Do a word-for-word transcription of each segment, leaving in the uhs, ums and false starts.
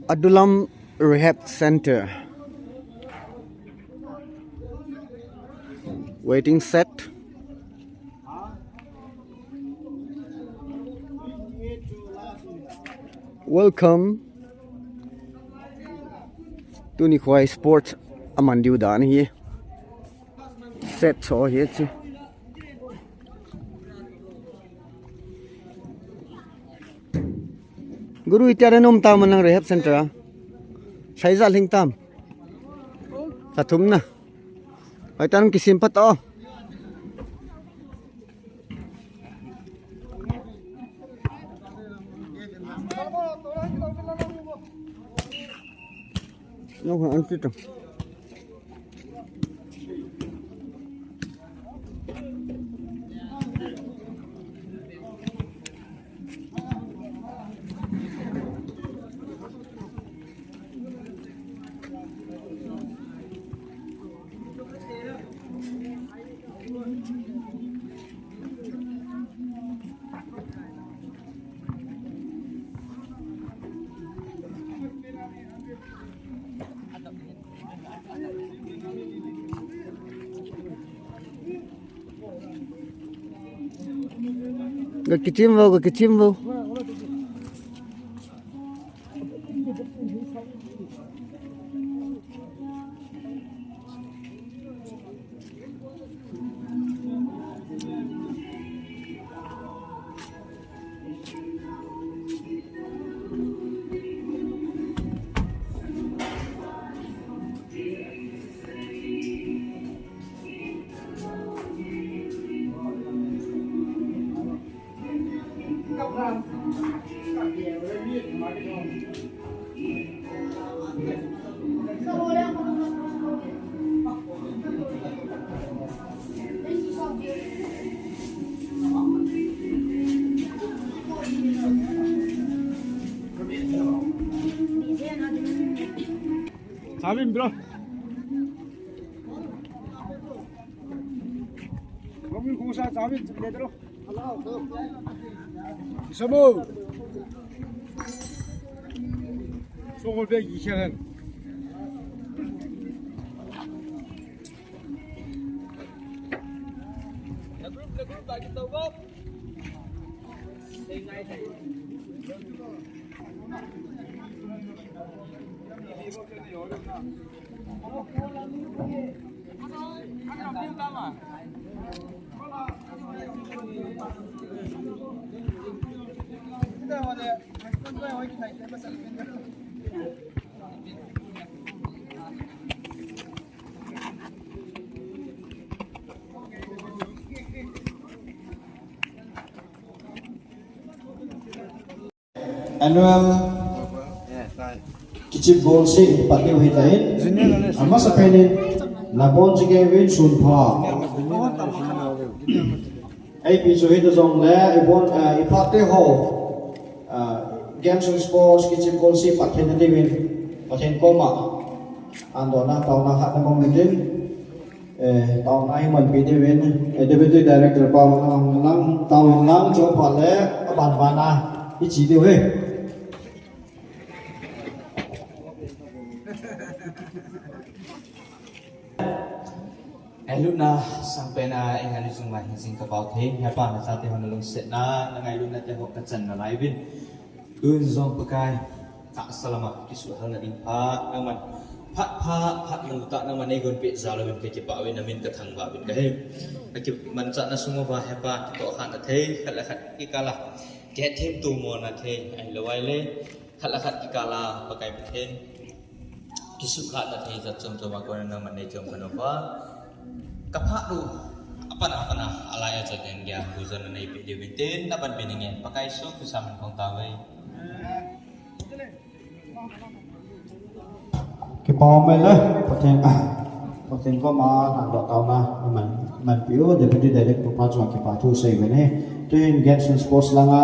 Adulam Rehab Center. Waiting shed. Welcome. Tuni khoi sports aman diu dan hi. Shed so hi chu. Guru, itia re nom tam nang rehab center a? Saija ling tam? Sa thum na. Ai tan kisim pat o. No, ang tito. Ga kichim vo, ga kichim vo. Sabin, bro. Kami kusa sabin, bro. Isamo. Soko be gishan. Annual kichep bol se pat diu hitan. Amasapen in nabonchauvin sunpha. Ipi chu hita jongle, ibon, ah, iphat te ho, ah, Games and Sports kichep bol se pat theina diuvin Pathen koma handohna taona khat nabol intin. Eh, taona hi manpi diuvin, eh, Deputy Director pa hung lang, taona lang chu phat le, aban bana, iche diu ahi. Ngailutna sangpen a, eh, ngailut jing lai hin jing kapao thei, hepa nachate ho nalungsetna, nangailutna te ho kachan nalai uvin. Tun jong Pakai, tahsa lama kisuhhalna ding phat, nangman phat pha, phat nangtah nangman neigon peh jal uvin kakipah uvin, namin kathangvah uvin kahi. Kakimanchahna sung uva hepa, kitoh khatna thei, khat le khat kikal a kihethem tomona thei, ahilou ahile, khat le khat kikal a Pakai Pathen, kisukhatna thei jat chom chom a kona nangman neichom khanouva. Kaphat u, apan a, apan a, alai a chot ngen geiya, hu jona neipeh diuvin tin, napanpi nangen, Pakai Jesu Christa min kong tao uve. Kipa um e le, Pathen, Pathen koma handoh taona, man, manpi u, Deputy Director pa chunga kipa thu sei uve ne. Tuhin Games and Sports langa,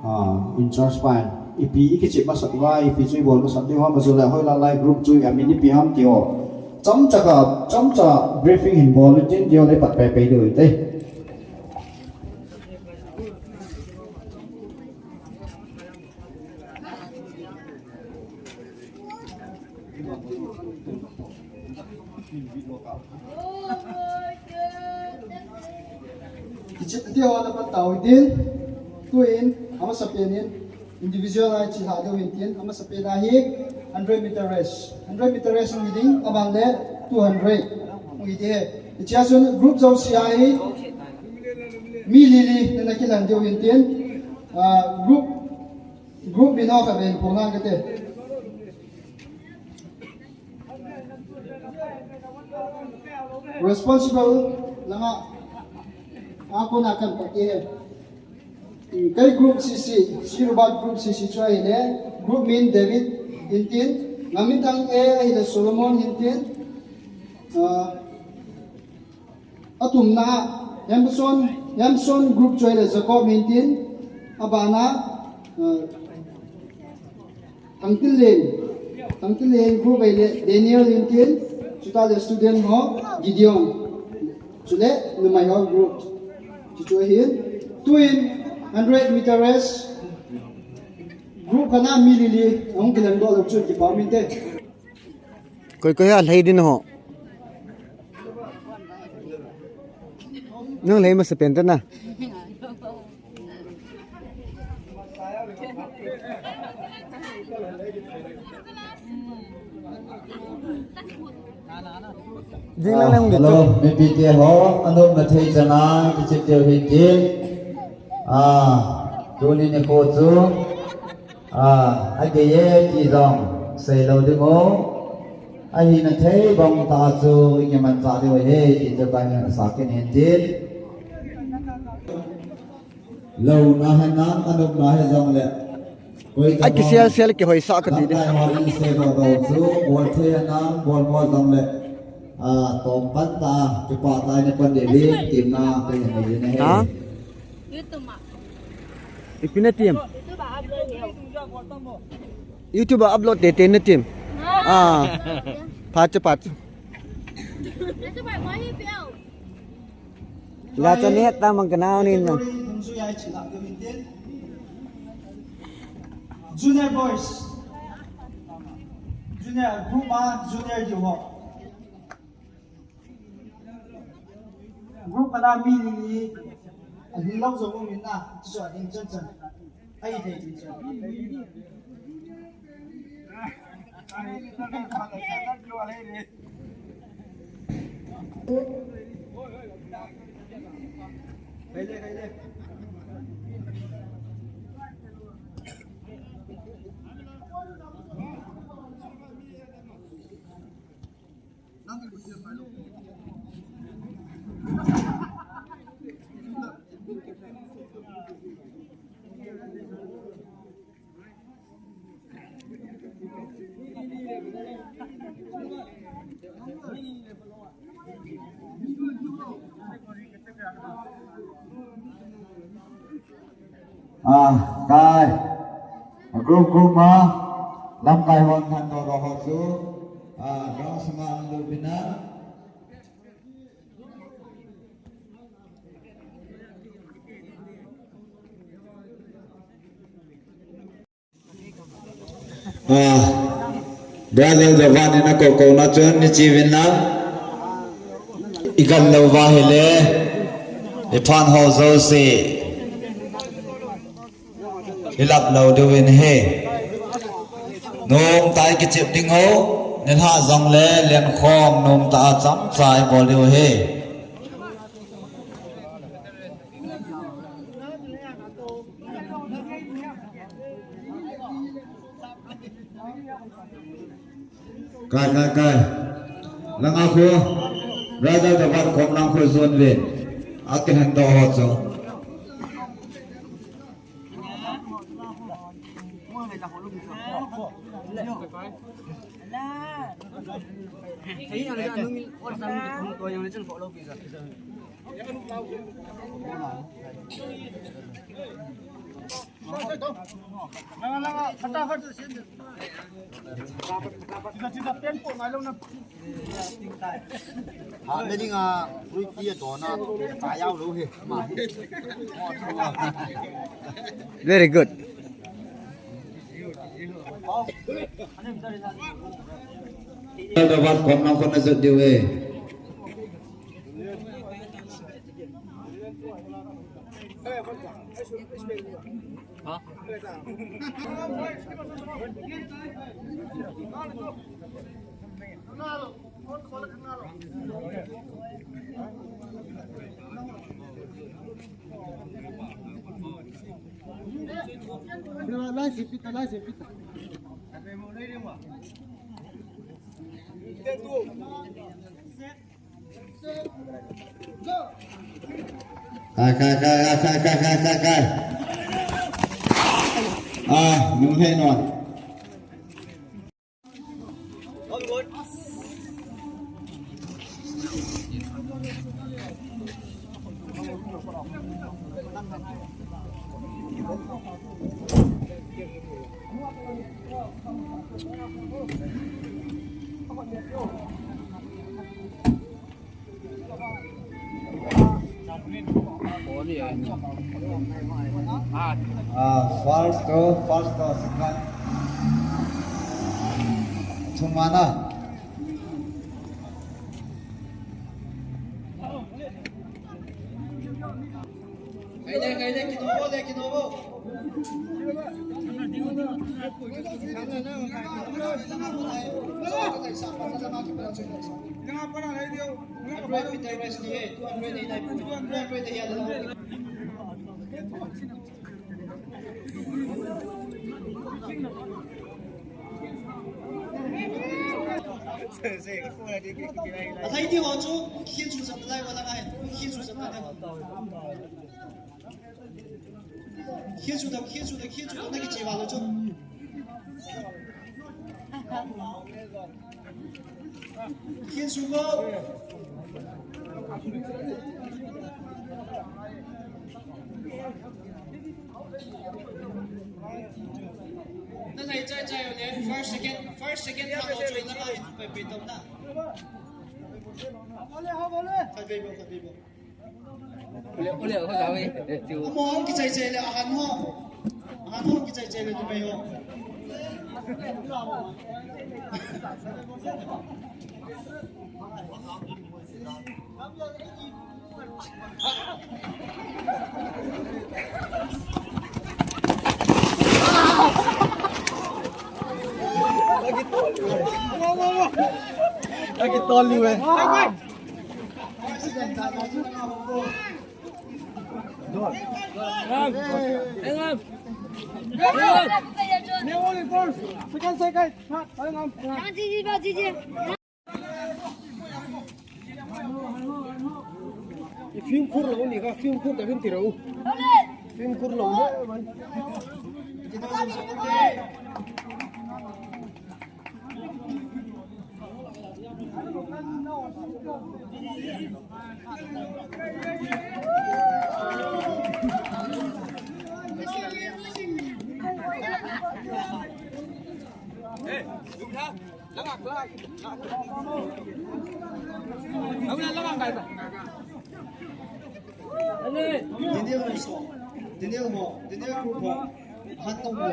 ah, in charge pa in, ipi ikichep masat uva, ipi chu ibol masat diu ham, ajole hoilai lai group chu amin ipi ham ti ho. Chomcha ka, chomcha briefing hin bol utin ti ho le pat pei pei diu hite. Kichep te ho na pat tau tin, tuin, amasapen in, individual a chi ha deu hin tin, amasapen a hi hundred meter race. Hundred meter race hung hi ding, aban le two hundred hung hi ding ahi. Hichea chun group jouse a hi, mi li li, nana kilan deu hin tin, ah, group, group min ho khat vei phongna kate. Responsible langa, a kona kan pati he. Kei group C C, Sri Robert group C C chu ahile, group min David hintin, ngamithang A ahile Solomon hintin, ah, atumna, Samson, Samson group chu ahile Jacob hintin, abana, ah, Thangtinlen, Thangtinlen group ahile Daniel hintin, chutah le student ho Gideon, chule numei ho group. Chuchu ahin, tuin hundred meter race, group khat a mi li li, ahung kilang doh lou chu kipa um inte. Koi koi a lhai ding ho. Nang lhai masapen tana. Jing lang lang dito. Hello, mipi te ho, anopna thei chana, kichep teu hin tin. Ah, tuni nikho chu, ah, agei e ti jong seilou ding o. Ahina thei bang tah chu, i kimanchah diu ahi, ti chu kahin sah kit in tin. Louna hinam, anopna hijongle. Koi a kisel sel kihoisah kati ding. Lamkai hon in se doh doh chu, bol thei hinam, bol mo jongle. Ah, tom pan tah, kipah tah in pan ding, temna kahin nei ding ahi. Ha? YouTube a. Ipi na tem? YouTube a upload tei tei na tem. Ah. Phat chu, phat chu. La cha ne ta mang ka nau ni na. Junior boys. Junior group a, junior diu ho. Group khat a mi li li. Ahilou jong um in na, chu a ding chan chan. Ahi thei ding chan. Ah, kai. Group, group ma. Lamkai hon han doh doh ho chu. Ah, dong sma an lu bina. Ah, brother Javan in akou kou na chun ni chi vin lang. I gam lou va hile. I phan ho jouse. I lap lou diu vin he. Nom tah in kichep ding ho. Nilhah jongle lenkhom nom tah a chomcha i bol diu he. Kai, kai, kai. Langa khu. Brother Javan khom lang khu zon ve. Akihen doh ho chu. Ha, na ding a, fruit tea dona, ta yau lou he. Very good. Hyderabad khomna khomna jot diu e. Kai, kai, kai. Ah, nung hei non. Ah, first to, first to, second. Thumana. Kaile, kaile, kinobo le, kinobo. Athai ti ho chu, khi chu sa lai wala ngai, khi chu sa lai. Khi chu da, khi chu da, khi chu da, na ki chi wala chu. Khi chu go. Na lai chai chai le, first, second, first, second, third, lo choi na ka, pe, pe, tom na. Khat vei bou, khat vei bou. Ole, ole, ho, ja, ve. Chu. Amo hung kichai chai le, ahan ho. Ahan ho kichai chai le, tu mai ho. Lagi tol liu e. Second, second. Film khur lou ni ka, film khur ta film ti lou. Film khur lou. Daniel mo, Daniel mo, Daniel group mo. Hatong mo.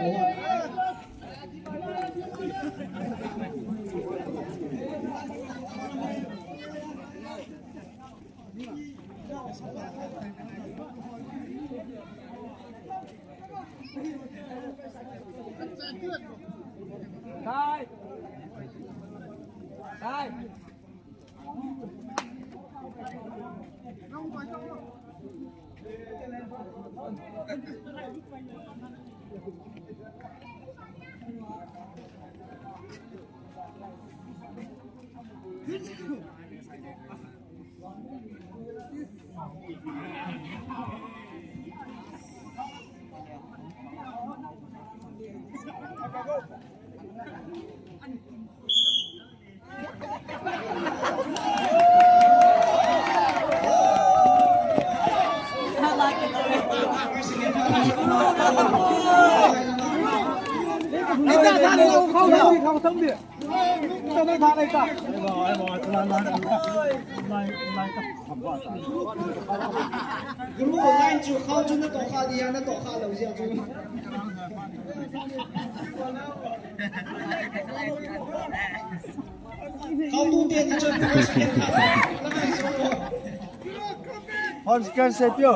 Guru online chu khao chu na to kha dia, na to kha lou jia chu. First girl se pio.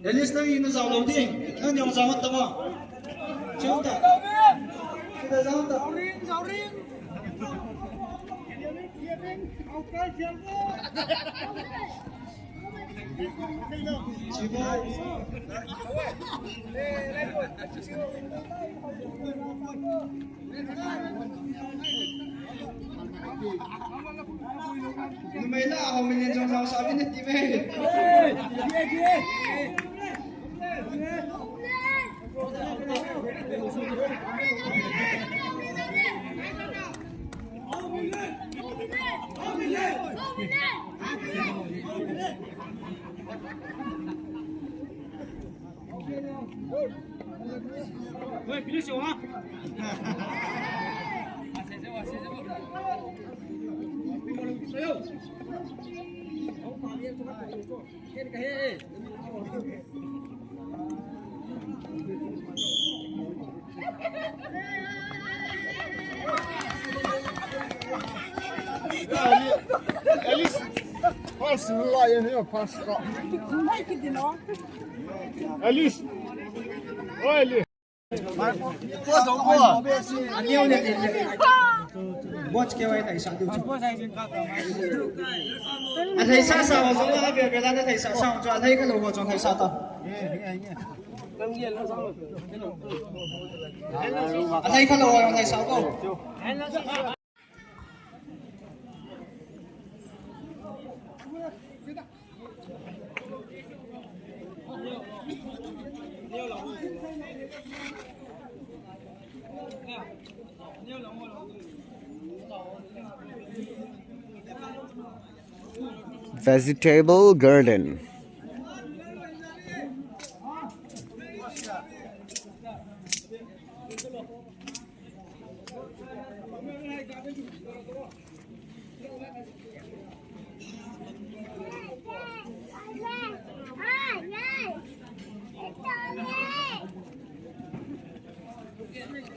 Alice, nang ina jao lou ding. Nang ni jao ta ma. Jao ta. Kita jao ta. Numei la ho min jong jao sa min ti me. At least, pass la, you know, pass la. At least. Oi, at least. Boss ke wai thai sa diu chu. A thai sa sa ho jong a be be la na thai sa sa ho chu a thai kha lou ho jong thai sa ta. A thai kha lou ho jong thai sa ko. Vegetable garden.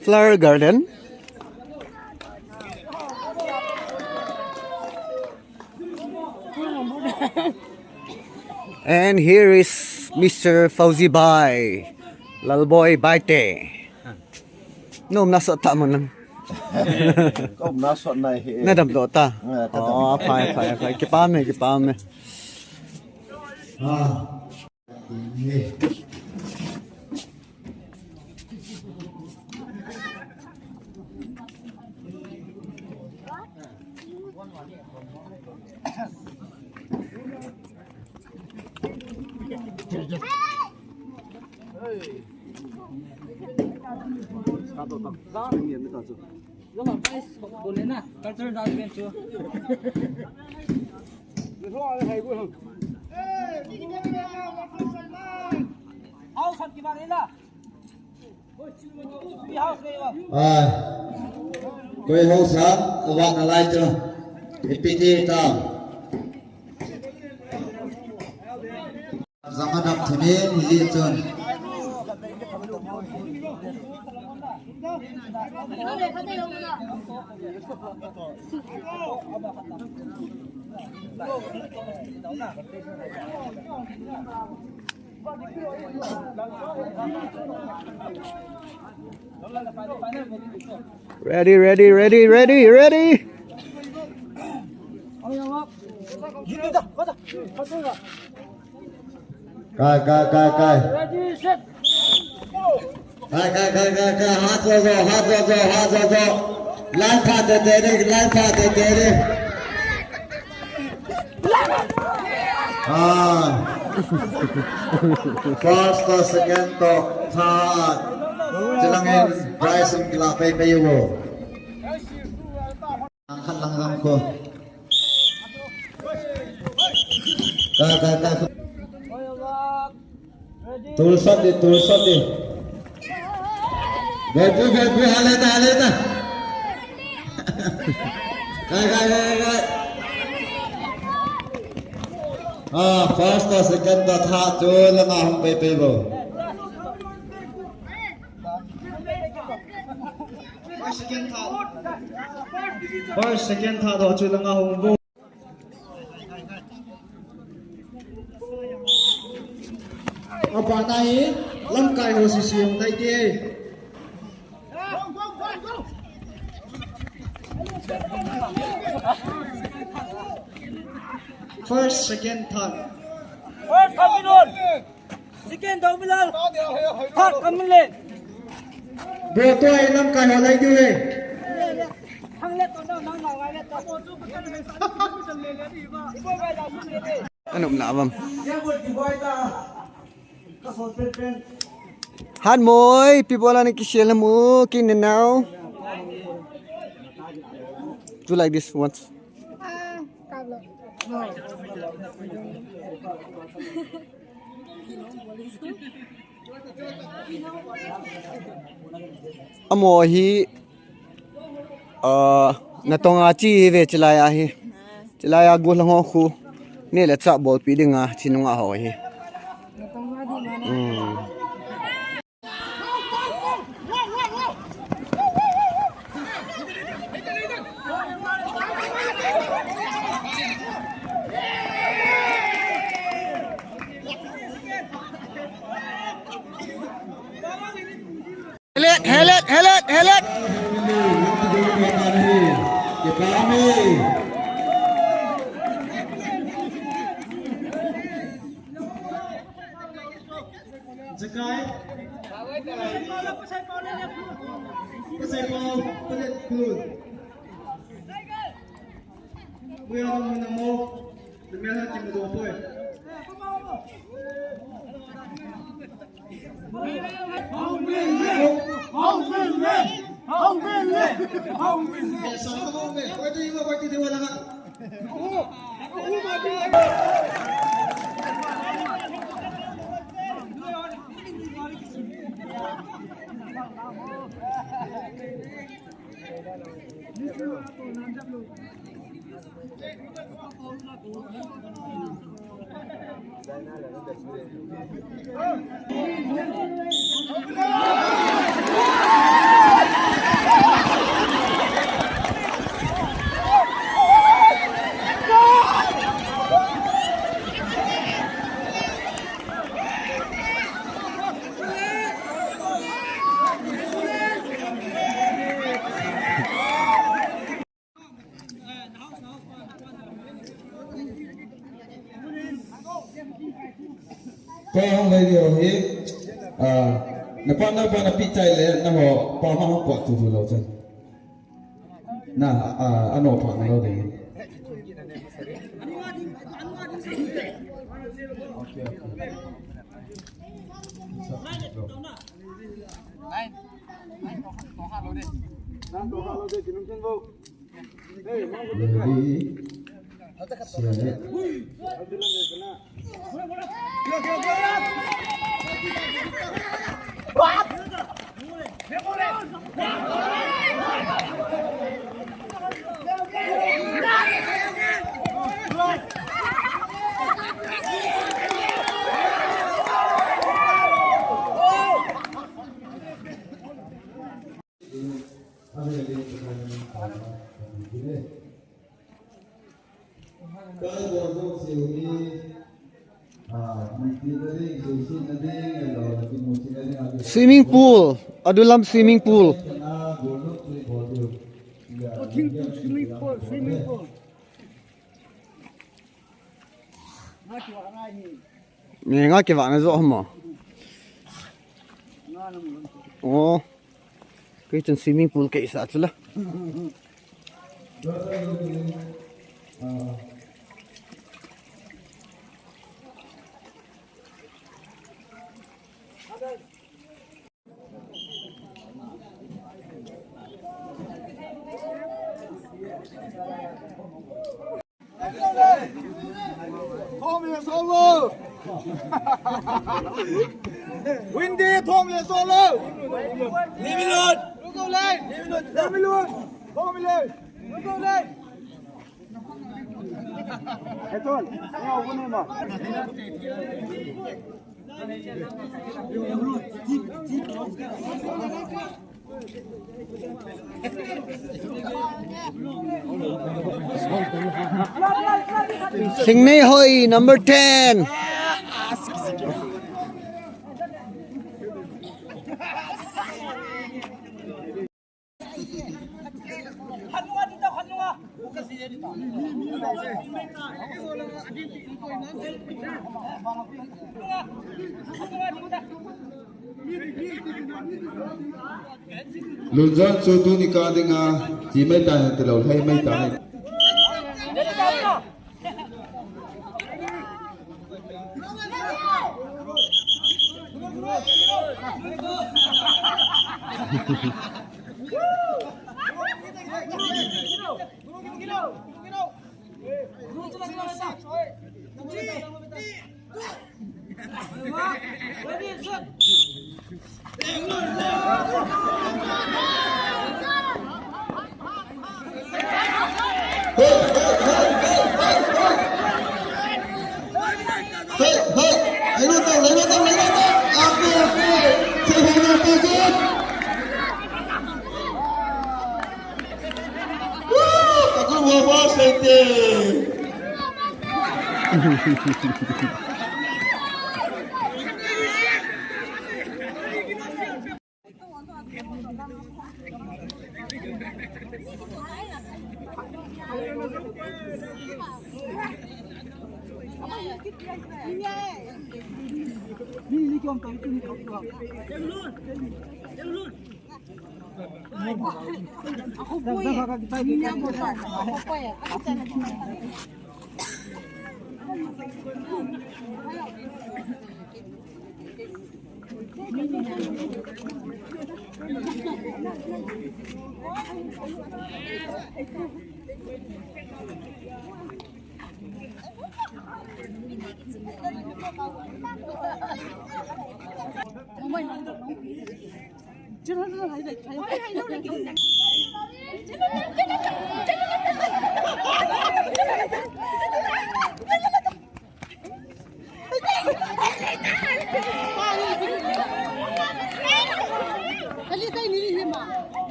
Flower garden. And here is Mister Fauzi Bhai, Lalboi Baite. Nom na sot ta mo nang. Kom na sot na he. Na dam lo ta. Na ta dam. Oh, phai, phai, phai. Kipa me, kipa me. Ah. Hau san ki ba re na. Ah, koi ho sa, awa na lai chu. Ipi ti ta. Jama dam thimin hi chun. Ready, ready, ready, ready, ready. Kai, kai, kai, kai. Ready, set. Kai, kai, kai, kai, kai. Hat jo jo, hat jo jo, hat jo jo. Line pha te te re, line pha te te re. Ah. First to second to third. Chulangin prize hung kila pei pei uvo. Khat lang lang ko. Ka, ka, ka. Tulsat di, tulsat di. Bebu, bebu, haleta, haleta. Kai, kai, kai, kai. Ah, first to second to third chulanga hung pei pei uvo. First, second, third. First, second, third ho chulanga hung uvo. Apa nahi, lamkai ho sisi hung tai te. First, second, third. First, second, third. Second, Dongmilal. Third, Kamminlen. Bo to ai lamkai ho lai diu ve. Anum la bam. Han moi, people ani kisel mu, kin now. Do like this once. Amo hi, ah, natong a chi hi ve chilai a hi. Chilai a gollhang ho khu. Neh le chah bolpi dinga chinunga ho hi. Hmm. Helet, helet, helet, helet. Jakai. Pasai pau, palet kul. Kuya mo na mo. Tumela ti mo dopo eh. Hong Min Le! Hong Min Le! Hong Min Le! Hong Min Le! Ko hong lei lio hi, ah, na pa na pa na pi chai le, na ho pa ma hong pa tu tu lo chan. Na, ah, ano pa na lo de. Okay, okay. Ready, set. Swimming pool, adulam swimming pool. Swimming pool, swimming pool. Nge nga kivah na jo hama. Oh. Kei chun swimming pool kei sa chula. Thom le solo. Windy, thom le solo. Ni minut. Ni minut. Ni minut. Thom le. Singnei Hoi, number ten. Lunjon chu tuni kah dinga thi mai ta hen tilou, lhai mai ta hen.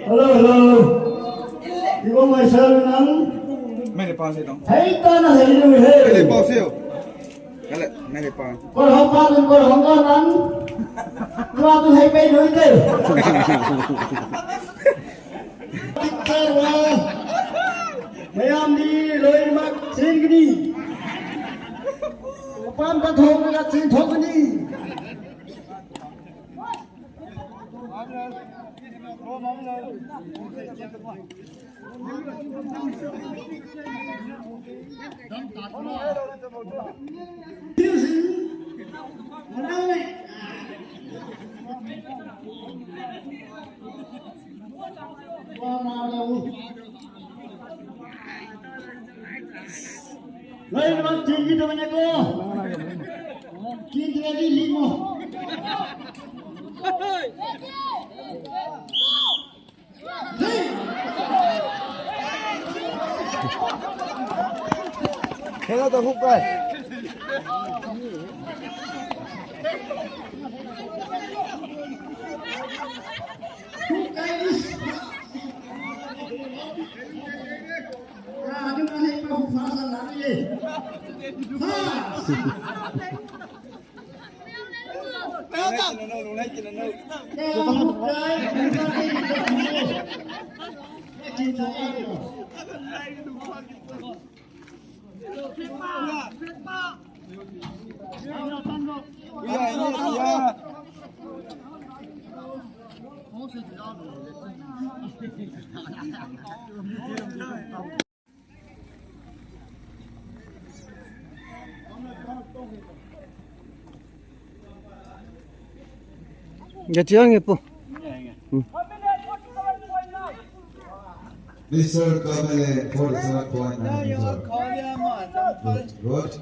Hello, hello. Ibo mai sir nang? Mene pause dong. Hei ta na hei lu he. Mene pause yo. Kale, mene pause. Kol hong pa, kol hong ka nang. Tua tu hei pe lu de. Picture wa. Mayam ni loimak chingni. Upan pathong ka chingthong ni. Lain mat tinggi teman ko. Tinggi lagi lima. Hela ta hup kai. Hup kai. Mister Kamale, forty-seven point nine. Good, good.